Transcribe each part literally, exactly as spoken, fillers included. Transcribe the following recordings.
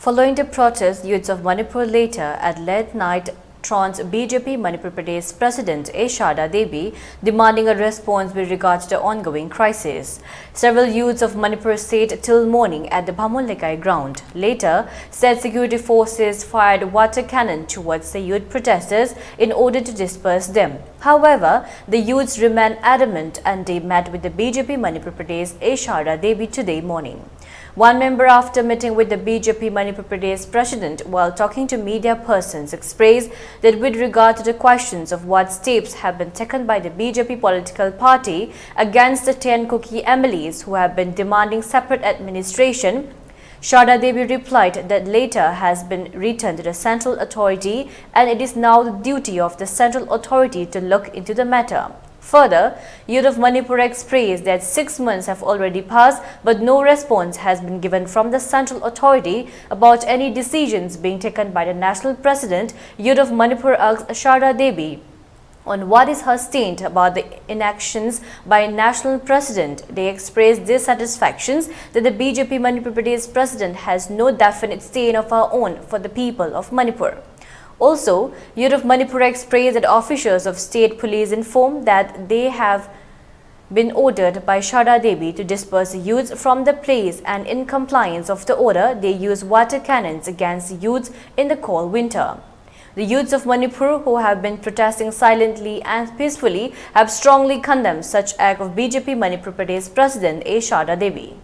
Following the protest, youths of Manipur later at late night thronged B J P Manipur Pradesh President A Sharda Devi, demanding a response with regard to the ongoing crisis. Several youths of Manipur stayed till morning at the Bamon Lekai ground. Later, said security forces fired water cannon towards the youth protesters in order to disperse them. However, the youths remained adamant and they met with the B J P Manipur Pradesh A Sharda Devi today morning. One member, after meeting with the B J P Manipur Pradesh president while talking to media persons, expressed that with regard to the questions of what steps have been taken by the B J P political party against the ten Kuki M L As who have been demanding separate administration, Sharda Devi replied that letter has been written to the central authority and it is now the duty of the central authority to look into the matter. Further, youth of Manipur expressed that six months have already passed, but no response has been given from the central authority about any decisions being taken by the national president. Youth of Manipur asked Sharda Devi on what is her stand about the inactions by national president. They expressed dissatisfactions that the B J P Manipur Pradesh president has no definite stand of her own for the people of Manipur. Also, youth of Manipur expressed that officials of state police informed that they have been ordered by Sharda Devi to disperse youths from the place, and in compliance of the order, they use water cannons against youths in the cold winter. The youths of Manipur, who have been protesting silently and peacefully, have strongly condemned such act of B J P Manipur Pradesh President A Sharda Devi.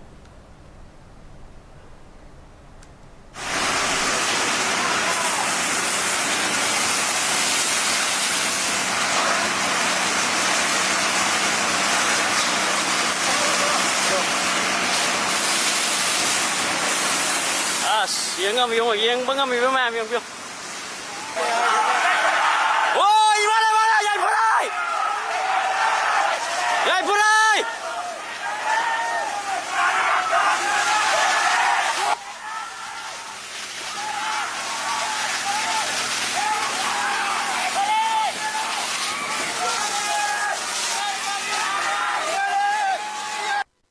ꯑꯁ, ꯌꯦꯡ ꯉꯝꯃꯤ, ꯌꯦꯡꯉꯣ, ꯌꯦꯡꯕ ꯉꯝꯃꯤꯕ ꯃꯌꯥꯝ ꯌꯦꯡꯕꯤꯌꯨ꯫ ꯑꯣ, ꯏꯃꯥꯅ, ꯏꯃꯥꯅ, ꯌꯥꯏꯐꯔꯦ! ꯌꯥꯏꯐꯔꯦ!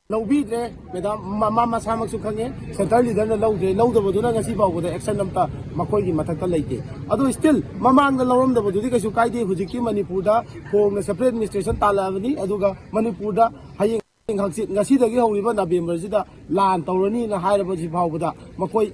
ꯂꯧ ꯄꯤꯗ꯭ꯔꯦ꯫ ꯃꯦꯗꯥꯝ, ꯃ-, ꯃꯥ ꯃꯁꯥꯃꯛꯁꯨ ꯈꯪꯉꯦ, ꯁꯦꯟꯇ꯭ꯔꯦꯜ ꯂꯤꯗꯔꯅ ꯂꯧꯗ꯭ꯔꯦ꯫ ꯂꯧꯗꯕꯗꯨꯅ ꯉꯁꯤ ꯐꯥꯎꯕꯗ ꯑꯦꯛꯁꯟ ꯑꯝꯇ ꯃꯈꯣꯏꯒꯤ ꯃꯊꯛꯇ ꯂꯩꯇꯦ꯫ ꯑꯗꯣ ꯁ꯭ꯇꯤꯜ ꯃꯃꯥꯡꯗ ꯂꯧꯔꯝꯗꯕꯗꯨꯗꯤ ꯀꯩꯁꯨ ꯀꯥꯏꯗꯦ꯫ ꯍꯧꯖꯤꯛꯇꯤ ꯃꯅꯤꯄꯨꯔꯗ ꯈꯣꯡꯅ ꯁꯦꯄꯔꯦꯠ ꯑꯦꯗꯃꯤꯅꯤꯁꯇ꯭ꯔꯦꯁꯟ ꯇꯥꯜꯂꯛꯑꯕꯅꯤ꯫ ꯑꯗꯨꯒ ꯃꯅꯤꯄꯨꯔꯗ ꯍꯌꯦꯡ ꯍꯪꯆꯤꯠ, ꯉꯁꯤꯗꯒꯤ ꯍꯧꯔꯤꯕ ꯅꯕꯦꯝꯕꯔꯁꯤꯗ ꯂꯥꯟ ꯇꯧꯔꯅꯤꯅ ꯍꯥꯏꯔꯕꯁꯤ ꯐꯥꯎꯕꯗ ꯃꯈꯣꯏ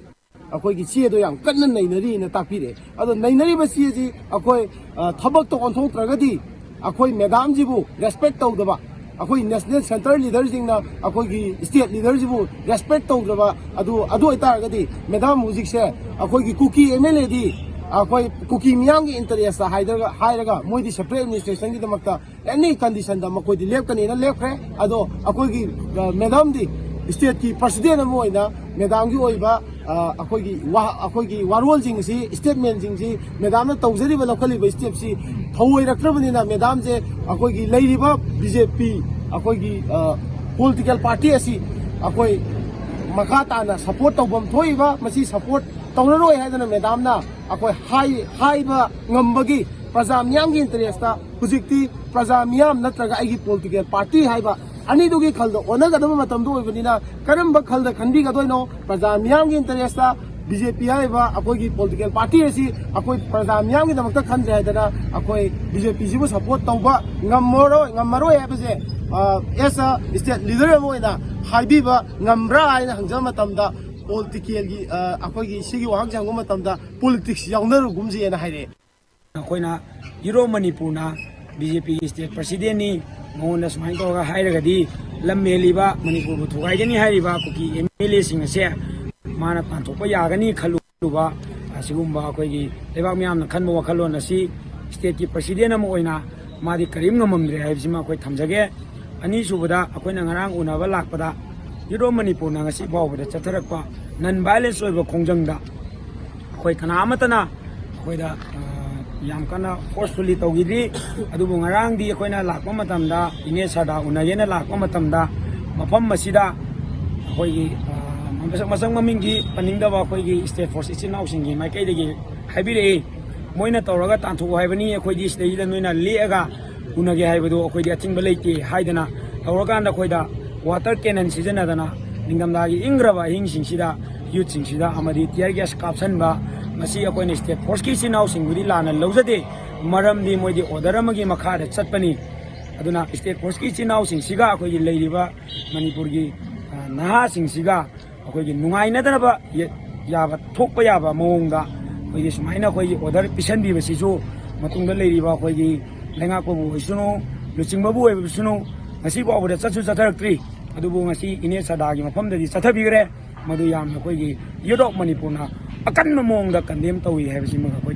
ꯑꯩꯈꯣꯏꯒꯤ ꯆꯦꯗꯣ ꯌꯥꯝ ꯀꯟꯅ ꯅꯩꯅꯔꯤꯅ ꯇꯥꯛꯄꯤꯔꯛꯑꯦ꯫ ꯑꯗꯣ ꯅꯩꯅꯔꯤꯕ ꯆꯦꯁꯤ ꯑꯩꯈꯣꯏ, ꯑ, ꯊꯕꯛꯇ ꯑꯣꯟꯊꯣꯛꯇ꯭ꯔꯒꯗꯤ ꯑꯩꯈꯣꯏ ꯃꯦꯗꯥꯝꯁꯤꯕꯨ ꯔꯦꯁꯄꯦꯛ ꯇꯧꯗꯕ, ꯑꯩꯈꯣꯏ ꯅꯦꯁꯅꯦꯜ ꯁꯦꯟꯇꯔ ꯂꯤꯗꯔꯁꯤꯡꯅ ꯑꯩꯈꯣꯏꯒꯤ ꯁ꯭ꯇꯦꯠ ꯂꯤꯗꯔꯁꯤꯕꯨ ꯔꯦꯁꯄꯦꯛ ꯇꯧꯗ꯭ꯔꯕ, ꯑꯗꯨ, ꯑꯗꯨ ꯑꯣꯏꯇꯥꯔꯒꯗꯤ ꯃꯦꯗꯥꯝ ꯍꯧꯖꯤꯛꯁꯦ ꯑꯩꯈꯣꯏꯒꯤ ꯀꯨꯀꯤ ꯑꯦꯝ ꯑꯦꯜ ꯑꯦꯗꯤ ꯑꯩꯈꯣꯏ ꯀꯨꯀꯤ ꯃꯤꯌꯥꯝꯒꯤ ꯏꯟꯇꯔꯦꯁꯇ ꯍꯥꯏꯔꯒ, ꯍꯥꯏꯔꯒ ꯃꯣꯏꯗꯤ ꯁꯦꯄꯔꯦꯠ ꯑꯦꯗꯃꯤꯅꯤꯁꯇ꯭ꯔꯦꯁꯟꯒꯤꯗꯃꯛꯇ ꯑꯦꯅꯤ ꯀꯟꯗꯤꯁꯟꯗ ꯃꯈꯣꯏꯗꯤ ꯂꯦꯞꯀꯅꯦꯅ ꯂꯦꯞꯈ꯭ꯔꯦ꯫ ꯑꯗꯣ ꯑꯩꯈꯣꯏꯒꯤ, ꯑ, ꯃꯦꯗꯥꯝꯗꯤ ꯁ꯭ꯇꯦꯠꯀꯤ ꯄ꯭ꯔꯁꯤꯗꯦꯟ ꯑꯃ ꯑꯣꯏꯅ ꯃꯦꯗꯥꯝꯒꯤ ꯑꯣꯏꯕ, ꯑ, ꯑꯩꯈꯣꯏꯒꯤ ꯋꯥ-, ꯑꯩꯈꯣꯏꯒꯤ ꯋꯥꯔꯣꯜꯁꯤꯡꯁꯤ, ꯁ꯭ꯇꯦꯠꯃꯦꯟꯁꯤꯡꯁꯤ, ꯃꯦꯗꯥꯝꯅ ꯇꯧꯖꯔꯤꯕ, ꯂꯧꯈꯠꯂꯤꯕ ꯁ꯭ꯇꯦꯞꯁꯤ ꯊꯧꯑꯣꯏꯔꯛꯇ꯭ꯔꯕꯅꯤꯅ ꯃꯦꯗꯥꯝꯁꯦ ꯑꯩꯈꯣꯏꯒꯤ ꯂꯩꯔꯤꯕ ꯕꯤ ꯖꯦ ꯄꯤ ꯑꯩꯈꯣꯏꯒꯤ, ꯑ, ꯄꯣꯂꯤꯇꯤꯀꯦꯜ ꯄꯥꯔꯇꯤ ꯑꯁꯤ ꯑꯩꯈꯣꯏ ꯃꯈꯥ ꯇꯥꯅ ꯁꯄꯣꯔꯠ ꯇꯧꯐꯝ ꯊꯣꯛꯏꯕ, ꯃꯁꯤ ꯁꯄꯣꯔꯠ ꯇꯧꯔꯔꯣꯏ ꯍꯥꯏꯗꯅ ꯃꯦꯗꯥꯝꯅ ꯑꯩꯈꯣꯏ ꯍꯥꯏ-, ꯍꯥꯏꯕ ꯉꯝꯕꯒꯤ, ꯄ꯭ꯔꯖꯥ ꯃꯤꯌꯥꯝꯒꯤ ꯏꯟꯇꯔꯦꯁꯇ ꯍꯧꯖꯤꯛꯇꯤ ꯄ꯭ꯔꯖꯥ ꯃꯤꯌꯥꯝ ꯅꯠꯇ꯭ꯔꯒ ꯑꯩꯒꯤ ꯄꯣꯂꯤꯇꯤꯀꯦꯜ ꯄꯥꯔꯇꯤ ꯍꯥꯏꯕ ꯑꯅꯤꯗꯨꯒꯤ ꯈꯜꯗ ꯑꯣꯟꯅꯒꯗꯕ ꯃꯇꯝꯗ ꯑꯣꯏꯕꯅꯤꯅ, ꯀꯔꯝꯕ ꯈꯜꯗ ꯈꯟꯕꯤꯒꯗꯣꯏꯅꯣ? ꯄ꯭ꯔꯖꯥ ꯃꯤꯌꯥꯝꯒꯤ ꯏꯟꯇꯔꯦꯁꯇ ꯕꯤ ꯖꯦ ꯄꯤ ꯍꯥꯏꯔꯤꯕ ꯑꯩꯈꯣꯏꯒꯤ ꯄꯣꯂꯤꯇꯤꯀꯦꯜ ꯄꯥꯔꯇꯤ ꯑꯁꯤ ꯑꯩꯈꯣꯏ ꯄ꯭ꯔꯖꯥ ꯃꯤꯌꯥꯝꯒꯤꯗꯃꯛꯇ ꯈꯟꯗ꯭ꯔꯦ ꯍꯥꯏꯗꯅ ꯑꯩꯈꯣꯏ ꯕꯤ ꯖꯦ ꯄꯤꯁꯤꯕꯨ ꯁꯄꯣꯔꯠ ꯇꯧꯕ ꯉꯝꯃꯔꯣꯏ, ꯉꯝꯃꯔꯣꯏ ꯍꯥꯏꯕꯁꯦ, ꯑ, as a state leader ꯑꯃ ꯑꯣꯏꯅ ꯍꯥꯏꯕꯤꯕ ꯉꯝꯕ꯭ꯔꯥ ꯍꯥꯏꯅ ꯍꯪꯖꯕ ꯃꯇꯝꯗ, ꯄꯣꯂꯤꯇꯤꯀꯦꯜꯒꯤ, ꯑ, ꯑꯩꯈꯣꯏꯒꯤ ꯁꯤꯒꯤ ꯋꯥꯍꯪꯁꯦ ꯍꯪꯕ ꯃꯇꯝꯗ ꯄꯣꯂꯤꯇꯤꯛꯁ ꯌꯥꯎꯅꯔꯨꯒꯨꯝꯁꯦꯅ ꯍꯥꯏꯔꯛꯑꯦ꯫ ꯑꯩꯈꯣꯏꯅ ꯌꯨꯔꯣꯞ ꯃꯅꯤꯄꯨꯔꯅ ꯕꯤ ꯖꯦ ꯄꯤꯒꯤ ꯁ꯭ꯇꯦꯠ ꯄ꯭ꯔꯁꯤꯗꯦꯟꯅꯤ, ꯃꯉꯣꯟꯗ ꯁꯨꯃꯥꯏꯅ ꯇꯧꯔꯒ ꯍꯥꯏꯔꯒꯗꯤ ꯂꯝ ꯍꯦꯜꯂꯤꯕ, ꯃꯅꯤꯄꯨꯔꯕꯨ ꯊꯨꯒꯥꯏꯒꯅꯤ ꯍꯥꯏꯔꯤꯕ ꯀꯨꯀꯤ ꯑꯦꯝ ꯑꯦꯜ ꯑꯦꯁꯤꯡ ꯑꯁꯦ ꯃꯥꯅ ꯇꯥꯟꯊꯣꯛꯄ ꯌꯥꯒꯅꯤ ꯈꯜꯂꯨꯕ, ꯑꯁꯤꯒꯨꯝꯕ ꯑꯩꯈꯣꯏꯒꯤ ꯂꯩꯕꯥꯛ ꯃꯤꯌꯥꯝꯅ ꯈꯟꯕ ꯋꯥꯈꯜꯂꯣꯟ ꯑꯁꯤ ꯁ꯭ꯇꯦꯠꯀꯤ ꯄ꯭ꯔꯁꯤꯗꯦꯟ ꯑꯃ ꯑꯣꯏꯅ ꯃꯥꯗꯤ ꯀꯔꯤꯝ ꯉꯝꯃꯝꯗ꯭ꯔꯦ ꯍꯥꯏꯕꯁꯤꯃ ꯑꯩꯈꯣꯏ ꯊꯝꯖꯒꯦ꯫ ꯑꯅꯤꯁꯨꯕꯗ, ꯑꯩꯈꯣꯏꯅ ꯉꯔꯥꯡ ꯎꯅꯕ ꯂꯥꯛꯄꯗ ꯌꯨꯔꯣꯞ ꯃꯅꯤꯄꯨꯔꯅ ꯉꯁꯤ ꯐꯥꯎꯕꯗ ꯆꯠꯊꯔꯛꯄ ꯅꯟ ꯚꯥꯏꯂꯦꯟꯁ ꯑꯣꯏꯕ ꯈꯣꯡꯖꯪꯗ ꯑꯩꯈꯣꯏ ꯀꯅꯥ ꯑꯃꯠꯇꯅ ꯑꯩꯈꯣꯏꯗ, ꯑ, ꯌꯥꯝ ꯀꯟꯅ ꯐꯣꯔꯁꯐꯨꯜꯂꯤ ꯇꯧꯈꯤꯗ꯭ꯔꯤ꯫ ꯑꯗꯨꯕꯨ ꯉꯔꯥꯡꯗꯤ ꯑꯩꯈꯣꯏꯅ ꯂꯥꯛꯄ ꯃꯇꯝꯗ, ꯏꯅꯦ ꯁꯔꯗꯥ ꯎꯅꯒꯦꯅ ꯂꯥꯛꯄ ꯃꯇꯝꯗ, ꯃꯐꯝ ꯑꯁꯤꯗ ꯑꯩꯈꯣꯏꯒꯤ, ꯑ, ꯃꯁꯛ, ꯃꯁꯛ ꯃꯃꯤꯡꯗꯤ ꯄꯟꯅꯤꯡꯗꯕ ꯑꯩꯈꯣꯏꯒꯤ ꯁ꯭ꯇꯦꯠ ꯐꯣꯔꯁ ꯏꯆꯤꯟ ꯏꯅꯥꯎꯁꯤꯡꯒꯤ ꯃꯥꯏꯀꯩꯗꯒꯤ ꯍꯥꯏꯕꯤꯔꯛꯏ꯫ ꯃꯣꯏꯅ ꯇꯧꯔꯒ ꯇꯥꯟꯊꯣꯛꯎ ꯍꯥꯏꯕꯅꯤ, ꯑꯩꯈꯣꯏꯗꯤ ꯁꯤꯗꯩꯁꯤꯗ ꯅꯣꯏꯅ ꯂꯦꯛꯑꯒ ꯎꯅꯒꯦ ꯍꯥꯏꯕꯗꯨ ꯑꯩꯈꯣꯏꯗꯤ ꯑꯊꯤꯡꯕ ꯂꯩꯇꯦ ꯍꯥꯏꯗꯅ ꯇꯧꯔꯀꯥꯟꯗ ꯑꯩꯈꯣꯏꯗ water cannon ꯁꯤꯖꯤꯟꯅꯗꯅ ꯅꯤꯡꯊꯝꯊꯥꯒꯤ ꯏꯪꯈ꯭ꯔꯕ ꯑꯍꯤꯡꯁꯤꯡꯁꯤꯗ youth ꯁꯤꯡꯁꯤꯗ ꯑꯃꯗꯤ tear gas ꯀꯥꯞꯁꯟꯕ, ꯃꯁꯤ ꯑꯩꯈꯣꯏꯅ state force ꯀꯤ ꯏꯆꯤꯟ ꯏꯅꯥꯎꯁꯤꯡꯕꯨꯗꯤ ꯂꯥꯟꯅ ꯂꯧꯖꯗꯦ꯫ ꯃꯔꯝꯗꯤ ꯃꯣꯏꯗꯤ order ꯑꯃꯒꯤ ꯃꯈꯥꯗ ꯆꯠꯄꯅꯤ꯫ ꯑꯗꯨꯅ state force ꯀꯤ ꯏꯆꯤꯟ ꯏꯅꯥꯎꯁꯤꯡꯁꯤꯒ ꯑꯩꯈꯣꯏꯒꯤ ꯂꯩꯔꯤꯕ ꯃꯅꯤꯄꯨꯔꯒꯤ, ꯑ, ꯅꯍꯥꯁꯤꯡꯁꯤꯒ ꯑꯩꯈꯣꯏꯒꯤ ꯅꯨꯡꯉꯥꯏꯅꯗꯅꯕ ꯌ-, ꯌꯥꯕ, ꯊꯣꯛꯄ ꯌꯥꯕ ꯃꯑꯣꯡꯗ ꯑꯩꯈꯣꯏꯒꯤ ꯁꯨꯃꯥꯏꯅ ꯑꯩꯈꯣꯏꯒꯤ order ꯄꯤꯁꯟꯕꯤꯕꯁꯤꯁꯨ ꯃꯇꯨꯡꯗ ꯂꯩꯔꯤꯕ ꯑꯩꯈꯣꯏꯒꯤ ꯂꯩꯉꯥꯛꯄꯕꯨ ꯑꯣꯏꯁꯅꯨ, ꯂꯨꯆꯤꯡꯕꯕꯨ ꯑꯣꯏꯕꯁꯅꯨ, ꯉꯁꯤ ꯐꯥꯎꯕꯗ ꯆꯠꯁꯨ ꯆꯠꯊꯔꯛꯇ꯭ꯔꯤ꯫ ꯑꯗꯨꯕꯨ ꯉꯁꯤ ꯏꯅꯦ ꯁꯗꯥꯒꯤ ꯃꯐꯝꯗꯗꯤ ꯆꯠꯊꯕꯤꯈ꯭ꯔꯦ꯫ ꯃꯗꯨ ꯌꯥꯝꯅ ꯑꯩꯈꯣꯏꯒꯤ Youth of ꯃꯅꯤꯄꯨꯔꯅ ꯑꯀꯟꯕ ꯃꯑꯣꯡꯗ condemn ꯇꯧꯏ ꯍꯥꯏꯕꯁꯤꯃꯒ ꯑꯩꯈꯣꯏ